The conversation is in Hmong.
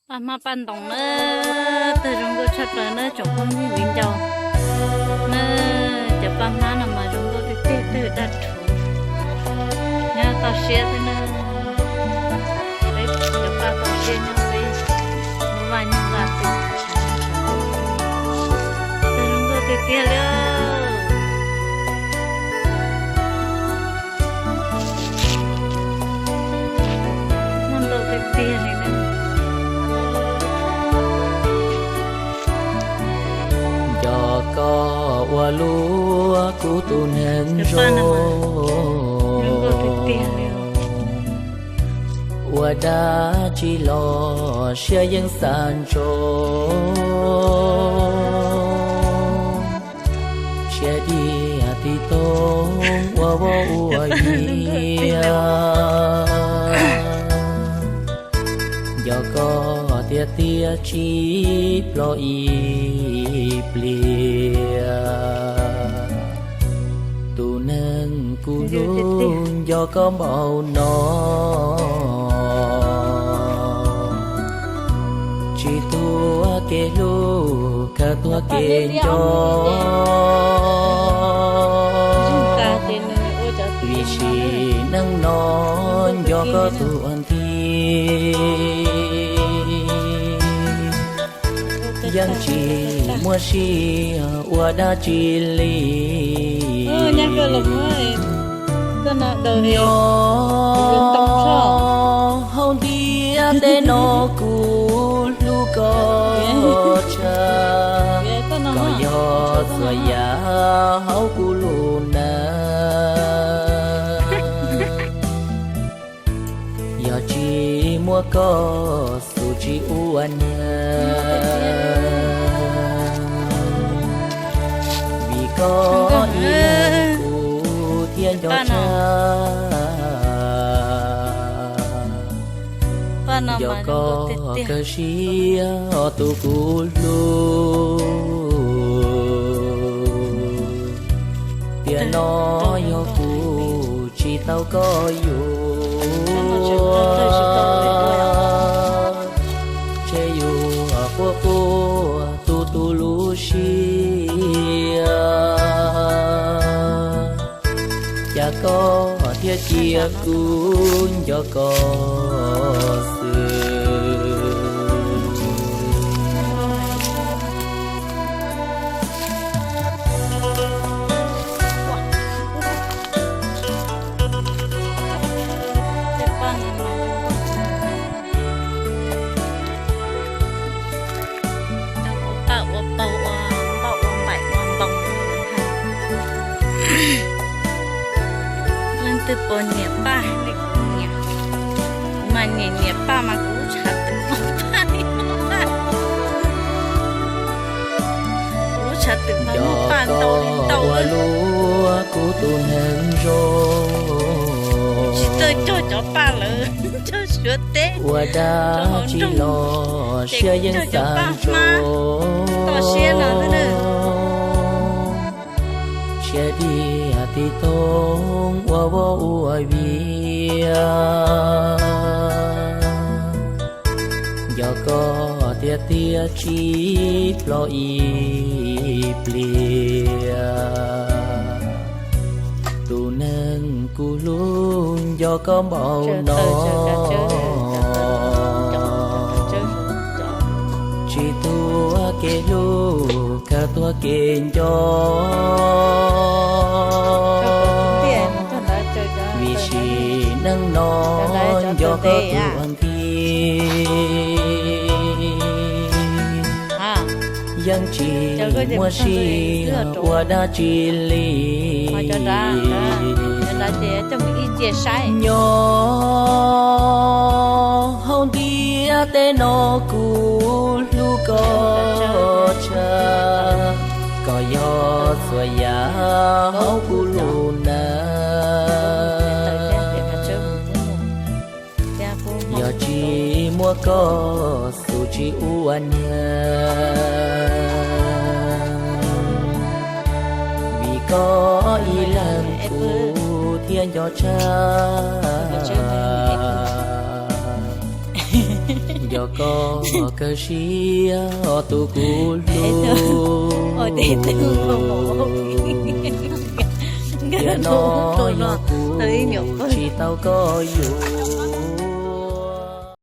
Paj hmab paj ntoos na, twg zoo nkauj tshaj plaws na tsoom phooj ywg viv ncaus na. Cov paj hmab no mas zoo nkauj tiag tiag, twg daj rhuv. Nyob toj siab xwb na. Peb cov paj toj siab nyob peb vaj nyuj vaj twm, twg zoo nkauj tiag tiag li. Muaj ntau tiag tiag li na. Nco koj ua luaj kuv tus neeg zoo zoo nkauj tiag tiag li. Ua dab tsi los siab yeej xav ntsoov, siab diam tiv toog ua voj ua vias. Nco koj tiag tiag tsis ploj ib pliag, tus neeg kuv hlub nco koj npaum no. Tsis tuag kev hlub, kawg tuag kev nco, vim sim neej no nco koj tuag nthi. Yeej tsis muaj sij ua dab tsi li. Nyob hauv ntiaj teb no kuv hlub koj tshaj, koj yog txhua yam hauv kuv lub neej. Yog tsis muaj koj xub tsis ua niam, vim koj ib leeg kuv thiaj nco tshaj. Nco koj kawg siab tus kuv hlub, tiam no yog kuv tsis tau koj yuav, ntshe yuav quaj quaj tu tu lub siab. Cas koj thiaj cia kuv nco koj xwb. Paj ua paug ua npauj ua npaim ua ntoo. Leej twg puas nyiam paj li kuv nyiam? Kuv mas nyiam nyiam paj mas kuv lub tshav twm muaj paj li muaj paj. Kuv lub tshav twm mas muaj paj ntau li ntau ua luaj kuv tus neeg zoo. Tsis txawj cog cov paj lawm, cog suav teb ua dab tsi los siab yeej xav ntsoov, toj siab no xwb na. Siab diam tiv toog ua voj ua vias. Nco koj tiag tiag tsis ploj ib pliag, tus neeg kuv hlub nco koj npaum no. Tsis tuag kev hlub, kawg tuag kev nco, vim sim neej no nco koj tuag nthi. Yeej tsis muaj sij ua dab tsi li. Nyob hauv ntiaj teb no kuv hlub koj tshaj, koj yog txhua yam hauv kuv lub neej. Yog tsis muaj koj xub tsis ua niam, vim koj ib leeg kuv thiaj nco tshaj. Yog koj kawg siab tus kuv hlub, tiam no yog kuv tsis tau koj yuav.